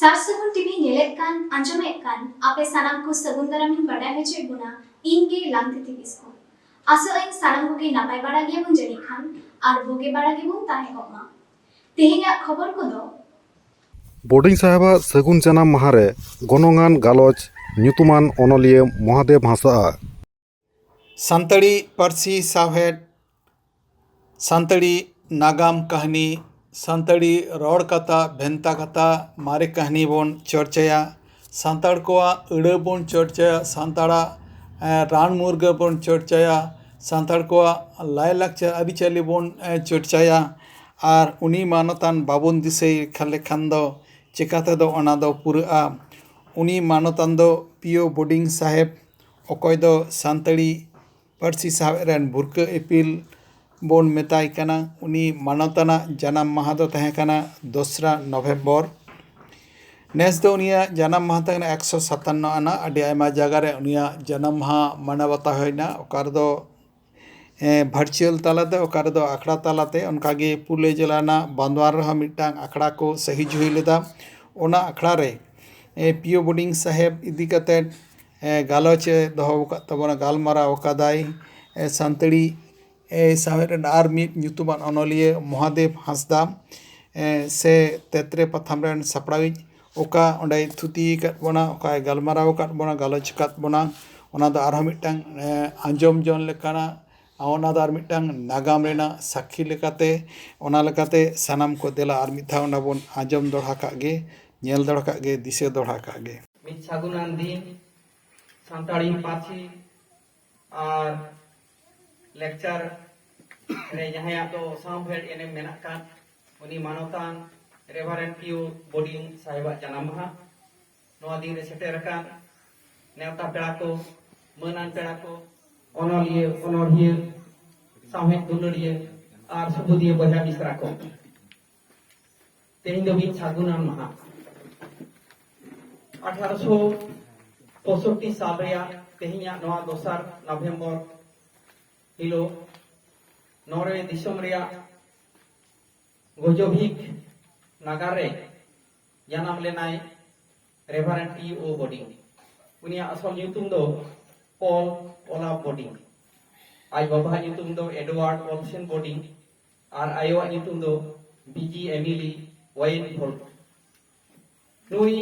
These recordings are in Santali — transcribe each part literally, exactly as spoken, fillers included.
ᱥᱟᱨ ᱥᱟᱹᱜᱩᱱ ᱴᱤᱵᱷᱤ ᱧᱮᱞᱮᱫ ᱠᱟᱱ, ᱟᱸᱡᱚᱢᱮᱫ ᱠᱟᱱ ᱟᱯᱮ ᱥᱟᱱᱟᱢ ᱠᱚ ᱥᱟᱹᱜᱩᱱ ᱫᱟᱨᱟᱢᱤᱧ ᱵᱟᱰᱟᱭ ᱦᱚᱪᱚᱭᱮᱫ ᱵᱚᱱᱟ, ᱤᱧ ᱜᱮ ᱞᱟᱝᱛᱤᱛᱤ ᱠᱤᱥᱠᱩ᱾ ᱟᱥᱚᱜ ᱟᱹᱧ ᱥᱟᱱᱟᱢ ᱠᱚᱜᱮ ᱱᱟᱯᱟᱭ ᱵᱟᱲᱟ ᱜᱮᱭᱟᱵᱚᱱ ᱡᱟᱹᱱᱤᱡ ᱠᱷᱟᱱ, ᱟᱨ ᱵᱩᱜᱤ ᱵᱟᱲᱟ ᱜᱮᱵᱚᱱ ᱛᱟᱦᱮᱸ ᱠᱚᱜ ᱢᱟ᱾ ᱛᱮᱦᱮᱧᱟᱜ ᱠᱷᱚᱵᱚᱨ ᱠᱚᱫᱚ᱾ ᱵᱳᱰᱤᱝ ᱥᱟᱦᱮᱵᱟᱜ ᱥᱟᱹᱜᱩᱱ ᱡᱟᱱᱟᱢ ᱢᱟᱦᱟ ᱨᱮ ᱜᱚᱱᱚᱝᱟᱱ ᱜᱟᱞᱚᱪ ᱧᱩᱛᱩᱢᱟᱱ ᱚᱱᱚᱞᱤᱭᱟᱹ ᱢᱚᱦᱟᱫᱮᱵ ᱦᱟᱸᱥᱫᱟ᱾ ᱥᱟᱱᱛᱟᱲᱤ ᱯᱟᱹᱨᱥᱤ ᱥᱟᱶᱦᱮᱫ, ᱥᱟᱱᱛᱟᱲᱤ ᱱᱟᱜᱟᱢ ᱠᱟᱹᱦᱱᱤ, ᱥᱟᱱᱛᱟᱲᱤ ᱨᱚᱲ ᱠᱟᱛᱷᱟ, ᱵᱷᱮᱱᱛᱟ ᱠᱟᱛᱷᱟ, ᱢᱟᱨᱮ ᱠᱟᱹᱦᱱᱤ ᱵᱚᱱ ᱪᱚᱨᱪᱟᱭᱟ, ᱥᱟᱱᱛᱟᱲ ᱠᱚᱣᱟᱜ ᱟᱹᱲᱟᱹ ᱵᱚᱱ ᱪᱚᱨᱪᱟᱭᱟ, ᱥᱟᱱᱛᱟᱲᱟᱜ, ᱮ, ᱨᱟᱱ ᱢᱩᱨᱜᱟᱹ ᱵᱚᱱ ᱪᱚᱨᱪᱟᱭᱟ, ᱥᱟᱱᱛᱟᱲ ᱠᱚᱣᱟᱜ ᱞᱟᱭᱼᱞᱟᱠᱪᱟᱨ ᱟᱹᱨᱤᱪᱟᱹᱞᱤ ᱵᱚᱱ, ᱮ, ᱪᱚᱨᱪᱟᱭᱟ᱾ ᱟᱨ ᱩᱱᱤ ᱢᱟᱱᱚᱛᱟᱱ ᱵᱟᱵᱚᱱ ᱫᱤᱥᱟᱹᱭ ᱠᱷᱟᱱ ᱞᱮᱠᱷᱟᱱ ᱫᱚ ᱪᱮᱠᱟᱛᱮ ᱫᱚ ᱚᱱᱟ ᱫᱚ ᱯᱩᱨᱟᱹᱜᱼᱟ? ᱩᱱᱤ ᱢᱟᱱᱚᱛᱟᱱ ᱫᱚ ᱯᱤ ᱳ ᱵᱳᱰᱤᱝ ᱥᱟᱦᱮᱵᱽ, ᱚᱠᱚᱭ ᱫᱚ ᱥᱟᱱᱛᱟᱲᱤ ᱯᱟᱹᱨᱥᱤ ᱥᱟᱶᱦᱮᱫ ᱨᱮᱱ ᱵᱷᱩᱨᱠᱟᱹ ᱤᱯᱤᱞ ᱵᱚᱱ ᱢᱮᱛᱟᱭ ᱠᱟᱱᱟ᱾ ᱩᱱᱤ ᱢᱟᱱᱚᱛᱟᱱᱟᱜ ᱡᱟᱱᱟᱢ ᱢᱟᱦᱟ ᱫᱚ ᱛᱟᱦᱮᱸ ᱠᱟᱱᱟ ᱫᱚᱥᱨᱟ ᱱᱚᱵᱷᱮᱢᱵᱚᱨ᱾ ᱱᱮᱥ ᱫᱚ ᱩᱱᱤᱭᱟᱜ ᱡᱟᱱᱟᱢ ᱢᱟᱦᱟ ᱛᱟᱦᱮᱸ ᱠᱟᱱᱟ ᱮᱠᱥᱚ ᱥᱟᱛᱟᱱᱱᱚ ᱟᱱᱟᱜ᱾ ᱟᱹᱰᱤ ᱟᱭᱢᱟ ᱡᱟᱭᱜᱟ ᱨᱮ ᱩᱱᱤᱭᱟᱜ ᱡᱟᱱᱟᱢ ᱢᱟᱦᱟ ᱢᱟᱱᱟᱣ ᱵᱟᱛᱟᱣ ᱦᱩᱭᱱᱟ, ᱚᱠᱟ ᱨᱮᱫᱚ, ᱮ, ᱵᱷᱟᱨᱪᱩᱣᱟᱞ ᱛᱟᱞᱟᱛᱮ, ᱚᱠᱟ ᱨᱮᱫᱚ ᱟᱠᱷᱲᱟ ᱛᱟᱞᱟᱛᱮ᱾ ᱚᱱᱠᱟᱜᱮ ᱯᱩᱨᱩᱞᱤᱭᱟᱹ ᱡᱮᱞᱟ ᱨᱮᱱᱟᱜ ᱵᱟᱸᱫᱣᱟᱱ ᱨᱮᱦᱚᱸ ᱢᱤᱫᱴᱟᱝ ᱟᱠᱷᱲᱟ ᱠᱚ ᱥᱟᱹᱦᱤᱡ ᱦᱩᱭ ᱞᱮᱫᱟ᱾ ᱚᱱᱟ ᱟᱠᱷᱲᱟ ᱨᱮ, ᱮ, ᱯᱤ ᱳ ᱵᱳᱰᱤᱝ ᱥᱟᱦᱮᱵᱽ ᱤᱫᱤ ᱠᱟᱛᱮᱫ, ᱮ, ᱜᱟᱞᱚᱪ ᱮ ᱫᱚᱦᱚ ᱟᱠᱟᱫ ᱛᱟᱵᱚᱱᱟ, ᱜᱟᱞᱢᱟᱨᱟᱣ ᱟᱠᱟᱫᱟᱭ, ᱮ, ᱥᱟᱱᱛᱟᱲᱤ, ᱮ, ᱥᱟᱶᱦᱮᱫ ᱨᱮᱱ ᱟᱨ ᱢᱤᱫ ᱧᱩᱛᱩᱢᱟᱱ ᱚᱱᱚᱞᱤᱭᱟᱹ ᱢᱚᱦᱟᱫᱮᱵ ᱦᱟᱸᱥᱫᱟ, ᱮ, ᱥᱮ ᱛᱮᱛᱨᱮ ᱯᱟᱛᱷᱟᱢ ᱨᱮᱱ ᱥᱟᱯᱲᱟᱣᱤᱡ, ᱚᱠᱟ ᱚᱸᱰᱮᱭ ᱛᱷᱩᱛᱤ ᱟᱠᱟᱫ ᱵᱚᱱᱟ, ᱚᱠᱟᱭ ᱜᱟᱞᱢᱟᱨᱟᱣ ᱟᱠᱟᱫ ᱵᱚᱱᱟ, ᱜᱟᱞᱚᱪ ᱟᱠᱟᱫ ᱵᱚᱱᱟ, ᱚᱱᱟ ᱫᱚ ᱟᱨᱦᱚᱸ ᱢᱤᱫᱴᱟᱝ, ᱮ, ᱟᱸᱡᱚᱢ ᱡᱚᱝ ᱞᱮᱠᱟᱱᱟᱜ, ᱚᱱᱟ ᱫᱚ ᱟᱨ ᱢᱤᱫᱴᱟᱝ ᱱᱟᱜᱟᱢ ᱨᱮᱱᱟᱜ ᱥᱟᱹᱠᱷᱤ ᱞᱮᱠᱟᱛᱮ, ᱚᱱᱟ ᱞᱮᱠᱟᱛᱮ ᱥᱟᱱᱟᱢ ᱠᱚ ᱫᱮᱞᱟ ᱟᱨ ᱢᱤᱫ ᱫᱷᱟᱣ ᱚᱱᱟ ᱵᱚᱱ ᱟᱸᱡᱚᱢ ᱫᱚᱦᱲᱟ ᱠᱟᱜ ᱜᱮ, ᱧᱮᱞ ᱫᱚᱦᱲᱟ ᱠᱟᱜ ᱜᱮ, ᱫᱤᱥᱟᱹ ᱫᱚᱦᱲᱟ ᱠᱟᱜ ᱜᱮ᱾ ᱢᱤᱫ ᱥᱟᱹᱜᱩᱱᱟᱱ ᱫᱤᱱ, ᱥᱟᱱᱛᱟᱲᱤ ᱯᱟᱹᱨᱥᱤ ᱟᱨ ᱞᱮᱠᱪᱟᱨ ᱨᱮ ᱡᱟᱦᱟᱸᱭᱟᱜ ᱫᱚ ᱥᱟᱶᱦᱮᱫ ᱮᱱᱮᱢ ᱢᱮᱱᱟᱜ ᱠᱟᱱ, ᱩᱱᱤ ᱢᱟᱱᱚᱛᱟᱱ ᱨᱮᱵᱷᱟᱨᱮᱱᱰ ᱯᱤ ᱳ ᱵᱳᱰᱤᱝ ᱥᱟᱦᱮᱵᱟᱜ ᱡᱟᱱᱟᱢ ᱢᱟᱦᱟ᱾ ᱱᱚᱣᱟ ᱫᱤᱱ ᱨᱮ ᱥᱮᱴᱮᱨ ᱟᱠᱟᱱ ᱱᱮᱣᱛᱟ ᱯᱮᱲᱟ ᱠᱚ, ᱢᱟᱹᱱᱟᱱ ᱯᱮᱲᱟ ᱠᱚ, ᱚᱱᱚᱞᱤᱭᱟᱹ, ᱚᱱᱚᱲᱦᱤᱭᱟᱹ, ᱥᱟᱶᱦᱮᱫ ᱫᱩᱞᱟᱹᱲᱤᱭᱟᱹ ᱟᱨ ᱥᱩᱵᱩᱫᱤᱭᱟᱹ ᱵᱚᱭᱦᱟ ᱢᱤᱥᱨᱟ ᱠᱚ, ᱛᱮᱦᱮᱧ ᱫᱚ ᱢᱤᱫ ᱥᱟᱹᱜᱩᱱᱟᱱ ᱢᱟᱦᱟ᱾ ᱟᱴᱷᱟᱨᱚᱥᱚ ᱯᱚᱸᱭᱥᱚᱴᱴᱤ ᱥᱟᱞ ᱨᱮᱭᱟᱜ ᱛᱮᱦᱮᱧᱟᱜ ᱱᱚᱣᱟ ᱫᱚᱥᱟᱨ ᱱᱚᱵᱷᱮᱢᱵᱚᱨ ᱦᱤᱞᱳᱜ ᱱᱚᱰᱮ ᱫᱤᱥᱚᱢ ᱨᱮᱭᱟᱜ ᱜᱚᱡᱚᱵᱷᱤᱠ ᱱᱟᱜᱟᱨ ᱨᱮ ᱡᱟᱱᱟᱢ ᱞᱮᱱᱟᱭ ᱨᱮᱵᱷᱟᱨᱮᱱᱰ ᱤ ᱳ ᱵᱳᱰᱤᱝ᱾ ᱩᱱᱤᱭᱟᱜ ᱟᱥᱚᱞ ᱧᱩᱛᱩᱢ ᱫᱚ ᱯᱚᱞ ᱚᱞᱟᱯ ᱵᱳᱰᱤᱝ᱾ ᱟᱡ ᱵᱟᱵᱟᱣᱟᱜ ᱧᱩᱛᱩᱢ ᱫᱚ ᱮᱰᱣᱟᱨᱰ ᱚᱞᱥᱮᱱ ᱵᱳᱰᱤᱝ ᱟᱨ ᱟᱭᱳᱣᱟᱜ ᱧᱩᱛᱩᱢ ᱫᱚ ᱵᱤᱡᱤ ᱮᱢᱤᱞᱤ ᱣᱟᱭᱮᱱ ᱵᱷᱳᱞᱴ᱾ ᱱᱩᱭ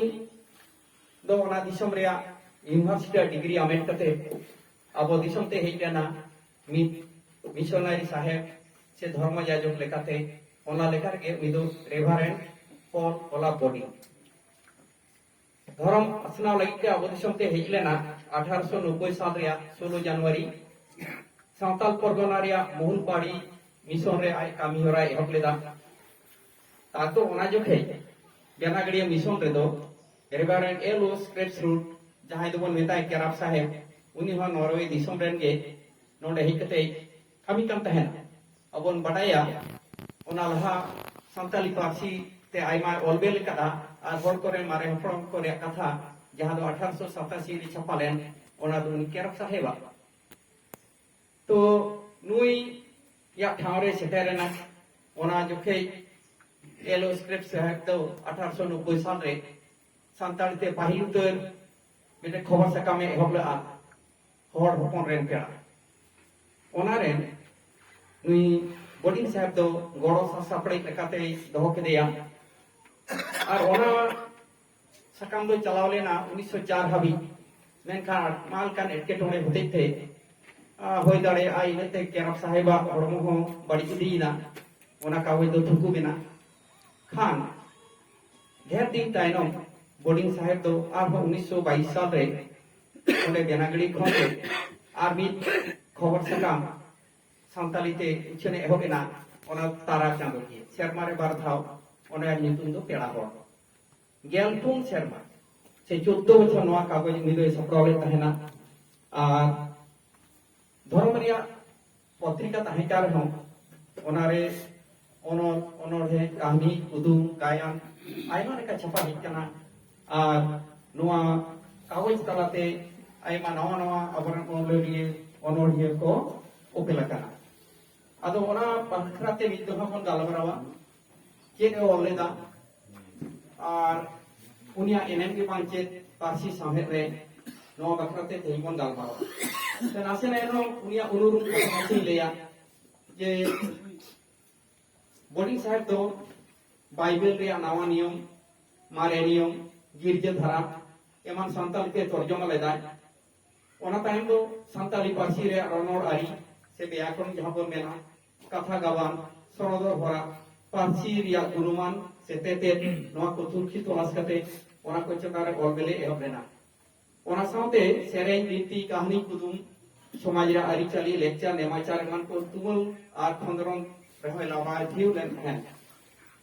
ᱫᱚ ᱚᱱᱟ ᱫᱤᱥᱚᱢ ᱨᱮᱭᱟᱜ ᱤᱭᱩᱱᱤᱵᱷᱟᱨᱥᱤᱴᱤ ᱨᱮᱭᱟᱜ ᱰᱤᱜᱽᱨᱤ ᱟᱢᱮᱴ ᱠᱟᱛᱮ ᱟᱵᱚ ᱫᱤᱥᱚᱢ ᱛᱮ ᱦᱮᱡ ᱞᱮᱱᱟ ᱢᱤᱫ ᱢᱤᱥᱚᱱᱟᱨᱤ ᱥᱟᱦᱮᱵ ᱥᱮ ᱫᱷᱚᱨᱢᱚ ᱡᱟᱡᱚᱠ ᱞᱮᱠᱟᱛᱮ᱾ ᱚᱱᱟ ᱞᱮᱠᱟ ᱨᱮᱜᱮ ᱩᱱᱤ ᱫᱚ ᱨᱮᱵᱷᱟᱨᱮᱱᱰ ᱯᱚᱞ ᱚᱞᱟᱯ ᱵᱳᱰᱤᱝ᱾ ᱫᱷᱚᱨᱚᱢ ᱯᱟᱥᱱᱟᱣ ᱞᱟᱹᱜᱤᱫ ᱛᱮ ᱟᱵᱚ ᱫᱤᱥᱚᱢ ᱛᱮ ᱦᱮᱡ ᱞᱮᱱᱟ ᱟᱴᱷᱟᱨᱚᱥᱚ ᱱᱚᱵᱵᱳᱭ ᱥᱟᱞ ᱨᱮᱭᱟᱜ ᱥᱳᱞᱳ ᱡᱟᱱᱩᱣᱟᱨᱤ᱾ ᱥᱟᱱᱛᱟᱞ ᱯᱚᱨᱜᱚᱱᱟ ᱨᱮᱭᱟᱜ ᱢᱚᱦᱩᱞᱯᱟᱲᱤ ᱢᱤᱥᱚᱱ ᱨᱮ ᱟᱡ ᱠᱟᱹᱢᱤ ᱦᱚᱨᱟᱭ ᱮᱦᱚᱵ ᱞᱮᱫᱟ᱾ ᱟᱫᱚ ᱚᱱᱟ ᱡᱚᱠᱷᱮᱡ ᱵᱮᱱᱟᱜᱟᱲᱤᱭᱟᱹ ᱢᱤᱥᱚᱱ ᱨᱮᱫᱚ ᱨᱮᱵᱷᱟᱨᱮᱱᱰ ᱮᱞ ᱳ ᱥᱠᱨᱮᱯᱥ ᱨᱩᱴ, ᱡᱟᱦᱟᱸᱭ ᱫᱚᱵᱚᱱ ᱢᱮᱛᱟᱭ ᱠᱮᱨᱟᱯ ᱥᱟᱦᱮᱵ, ᱩᱱᱤ ᱦᱚᱸ ᱱᱚᱨᱣᱮ ᱫᱤᱥᱚᱢ ᱨᱮᱱ ᱜᱮ ᱱᱚᱰᱮ ᱦᱮᱡ ᱠᱟᱛᱮ ᱠᱟᱹᱢᱤ ᱠᱟᱱ ᱛᱟᱦᱮᱱᱟ᱾ ᱟᱵᱚᱱ ᱵᱟᱰᱟᱭᱟ ᱚᱱᱟ ᱞᱟᱦᱟ ᱥᱟᱱᱛᱟᱞᱤ ᱯᱟᱹᱨᱥᱤ ᱛᱮ ᱟᱭᱢᱟ ᱚᱞ ᱵᱮᱞ ᱟᱠᱟᱫᱼᱟ ᱟᱨ ᱦᱚᱲ ᱠᱚᱨᱮ ᱢᱟᱨᱮ ᱦᱟᱯᱲᱟᱢ ᱠᱚ ᱨᱮᱭᱟᱜ ᱠᱟᱛᱷᱟ ᱡᱟᱦᱟᱸ ᱫᱚ ᱟᱴᱷᱟᱨᱚᱥᱚ ᱥᱟᱛᱟᱥᱤ ᱨᱮ ᱪᱷᱟᱯᱟ ᱞᱮᱱ, ᱚᱱᱟ ᱫᱚ ᱩᱱᱤ ᱠᱮᱨᱟᱯ ᱥᱟᱦᱮᱵᱟᱜ᱾ ᱛᱚ ᱱᱩᱭᱟᱜ ᱴᱷᱟᱶ ᱨᱮ ᱥᱮᱴᱮᱨ ᱮᱱᱟ᱾ ᱚᱱᱟ ᱡᱚᱠᱷᱮᱡ ᱮᱞ ᱳ ᱥᱠᱨᱮᱯ ᱥᱟᱦᱮᱵ ᱫᱚ ᱟᱴᱷᱟᱨᱚᱥᱚ ᱱᱚᱵᱵᱳᱭ ᱥᱟᱞ ᱨᱮ ᱥᱟᱱᱛᱟᱲᱤ ᱛᱮ ᱯᱟᱹᱦᱤᱞ ᱩᱛᱟᱹᱨ ᱢᱤᱫᱴᱮᱱ ᱠᱷᱚᱵᱚᱨ ᱥᱟᱠᱟᱢᱮ ᱮᱦᱚᱵ ᱞᱮᱫᱼᱟ, ᱦᱚᱲ ᱦᱚᱯᱚᱱ ᱨᱮᱱ ᱯᱮᱲᱟ᱾ ᱚᱱᱟ ᱨᱮᱱ ᱱᱩᱭ ᱵᱳᱰᱤᱝ ᱥᱟᱦᱮᱵ ᱫᱚ ᱜᱚᱲᱚ ᱥᱟᱥᱟᱯᱲᱟᱣᱤᱡ ᱞᱮᱠᱟᱛᱮᱭ ᱫᱚᱦᱚ ᱠᱮᱫᱮᱭᱟ᱾ ᱟᱨ ᱚᱱᱟ ᱥᱟᱠᱟᱢ ᱫᱚ ᱪᱟᱞᱟᱣ ᱞᱮᱱᱟ ᱩᱱᱤᱥᱥᱚ ᱪᱟᱨ ᱦᱟᱹᱵᱤᱡ᱾ ᱢᱮᱱᱠᱷᱟᱱ ᱟᱭᱢᱟ ᱞᱮᱠᱟᱱ ᱮᱴᱠᱮᱴᱚᱬᱮ ᱦᱚᱛᱮᱡ ᱛᱮ, ᱟ, ᱦᱩᱭ ᱫᱟᱲᱮᱭᱟᱜᱼᱟ, ᱤᱱᱟᱹᱛᱮ ᱠᱮᱨᱟᱯ ᱥᱟᱦᱮᱵᱟᱜ ᱦᱚᱲᱢᱚ ᱦᱚᱸ ᱵᱟᱹᱲᱤᱡ ᱤᱫᱤᱭᱮᱱᱟ᱾ ᱚᱱᱟ ᱠᱟᱜᱚᱡᱽ ᱫᱚ ᱛᱷᱩᱠᱩᱢ ᱮᱱᱟ᱾ ᱠᱷᱟᱱ ᱰᱷᱮᱨ ᱫᱤᱱ ᱛᱟᱭᱱᱚᱢ ᱵᱳᱰᱤᱝ ᱥᱟᱦᱮᱵ ᱫᱚ ᱟᱨᱦᱚᱸ ᱩᱱᱤᱥᱥᱚ ᱵᱟᱭᱤᱥ ᱥᱟᱞ ᱨᱮ ᱚᱸᱰᱮ ᱵᱮᱱᱟᱜᱟᱲᱤ ᱠᱷᱚᱱ ᱛᱮ ᱟᱨ ᱢᱤᱫ ᱠᱷᱚᱵᱚᱨ ᱥᱟᱠᱟᱢ ᱥᱟᱱᱛᱟᱞᱤ ᱛᱮ ᱩᱪᱷᱟᱹᱱ ᱮ ᱮᱦᱚᱵ ᱮᱱᱟ᱾ ᱚᱱᱟ ᱛᱟᱨᱟ ᱪᱟᱸᱫᱳ ᱜᱮ, ᱥᱮᱨᱢᱟ ᱨᱮ ᱵᱟᱨ ᱫᱷᱟᱣ᱾ ᱚᱱᱟ ᱧᱩᱛᱩᱢ ᱫᱚ ᱯᱮᱲᱟ ᱦᱚᱲ᱾ ᱜᱮᱞ ᱯᱩᱱ ᱥᱮᱨᱢᱟ ᱥᱮ ᱪᱳᱫᱽᱫᱳ ᱵᱚᱪᱷᱚᱨ ᱱᱚᱣᱟ ᱠᱟᱜᱚᱡᱽ ᱩᱱᱤ ᱫᱚᱭ ᱥᱟᱯᱲᱟᱣ ᱞᱮᱫ ᱛᱟᱦᱮᱱᱟ᱾ ᱟᱨ ᱫᱷᱚᱨᱚᱢ ᱨᱮᱭᱟᱜ ᱯᱚᱛᱨᱤᱠᱟ ᱛᱟᱦᱮᱸ ᱠᱟᱱ ᱨᱮᱦᱚᱸ, ᱚᱱᱟᱨᱮ ᱚᱱᱚᱞ, ᱚᱱᱚᱬᱦᱮ, ᱠᱟᱹᱦᱱᱤ, ᱠᱩᱫᱩᱢ, ᱜᱟᱭᱟᱱ ᱟᱭᱢᱟ ᱞᱮᱠᱟ ᱪᱷᱟᱯᱟ ᱦᱮᱡ ᱠᱟᱱᱟ᱾ ᱟᱨ ᱱᱚᱣᱟ ᱠᱟᱜᱚᱡᱽ ᱛᱟᱞᱟᱛᱮ ᱟᱭᱢᱟ ᱱᱟᱣᱟ ᱱᱟᱣᱟ ᱟᱵᱚᱨᱮᱱ ᱚᱱᱚᱞᱤᱭᱟᱹ, ᱚᱱᱚᱬᱦᱤᱭᱟᱹ ᱠᱚ ᱩᱯᱮᱞ ᱟᱠᱟᱱᱟ᱾ ᱟᱫᱚ ᱚᱱᱟ ᱵᱟᱠᱷᱨᱟ ᱛᱮ ᱢᱤᱫ ᱫᱚ ᱦᱟᱸᱜ ᱵᱚᱱ ᱜᱟᱞᱢᱟᱨᱟᱣᱟ᱾ ᱪᱮᱫ ᱮ ᱚᱞ ᱞᱮᱫᱟ? ᱟᱨ ᱩᱱᱤᱭᱟᱜ ᱮᱱᱮᱢ ᱜᱮ ᱵᱟᱝ ᱪᱮᱫ ᱯᱟᱹᱨᱥᱤ ᱥᱟᱶᱦᱮᱫ ᱨᱮ, ᱱᱚᱣᱟ ᱵᱟᱠᱷᱨᱟ ᱛᱮ ᱛᱮᱦᱮᱧ ᱵᱚᱱ ᱜᱟᱞᱢᱟᱨᱟᱣᱟ᱾ ᱛᱚ ᱱᱟᱥᱮᱱᱟᱜ ᱮᱱᱦᱚᱸ ᱩᱱᱤᱭᱟᱜ ᱩᱱᱩᱨᱩᱢ ᱠᱟᱛᱷᱟ ᱱᱟᱥᱮᱧ ᱞᱟᱹᱭᱟ ᱡᱮ ᱵᱚᱰᱤᱝ ᱥᱟᱦᱮᱵ ᱫᱚ ᱵᱟᱭᱵᱮᱞ ᱨᱮᱭᱟᱜ ᱱᱟᱣᱟ ᱱᱤᱭᱚᱢ, ᱢᱟᱨᱮ ᱱᱤᱭᱚᱢ, ᱜᱤᱨᱡᱟᱹ ᱫᱷᱟᱨᱟ ᱮᱢᱟᱱ ᱥᱟᱱᱛᱟᱲᱤ ᱛᱮ ᱛᱚᱨᱡᱚᱢᱟ ᱞᱮᱫᱟᱭ᱾ ᱚᱱᱟ ᱛᱟᱭᱚᱢ ᱫᱚ ᱥᱟᱱᱛᱟᱲᱤ ᱯᱟᱹᱨᱥᱤ ᱨᱮᱭᱟᱜ ᱨᱚᱱᱚᱲ ᱟᱹᱨᱤ ᱥᱮ ᱵᱮᱭᱟᱠᱚᱨᱚᱱ ᱡᱟᱦᱟᱸ ᱵᱚᱱ ᱢᱮᱱᱟ, ᱠᱟᱛᱷᱟ ᱜᱟᱵᱟᱱ, ᱥᱚᱱᱚᱫᱚᱨ ᱦᱚᱨᱟ, ᱯᱟᱹᱨᱥᱤ ᱨᱮᱭᱟᱜ ᱜᱩᱱᱢᱟᱱ ᱥᱮ ᱛᱮᱛᱮᱫ, ᱱᱚᱣᱟ ᱠᱚ ᱛᱩᱨᱠᱷᱤ ᱛᱚᱞᱟᱥ ᱠᱟᱛᱮ ᱚᱱᱟ ᱠᱚ ᱪᱮᱛᱟᱱ ᱨᱮ ᱚᱞ ᱵᱮᱞᱮ ᱮᱦᱚᱵ ᱞᱮᱱᱟ᱾ ᱚᱱᱟ ᱥᱟᱶᱛᱮ ᱥᱮᱨᱮᱧ, ᱵᱤᱱᱛᱤ, ᱠᱟᱹᱦᱱᱤ, ᱠᱩᱫᱩᱢ, ᱥᱚᱢᱟᱡᱽ ᱨᱮᱭᱟᱜ ᱟᱹᱨᱤᱪᱟᱹᱞᱤ, ᱞᱮᱠᱪᱟᱨ, ᱱᱮᱢᱟᱪᱟᱨ ᱮᱢᱟᱱ ᱠᱚ ᱛᱩᱢᱟᱹᱞ ᱟᱨ ᱠᱷᱚᱸᱫᱽᱨᱚᱱ ᱨᱮᱦᱚᱸᱭ ᱞᱟᱵᱟᱨ ᱵᱷᱤᱭᱩ ᱞᱮᱱ ᱛᱟᱦᱮᱸᱫ᱾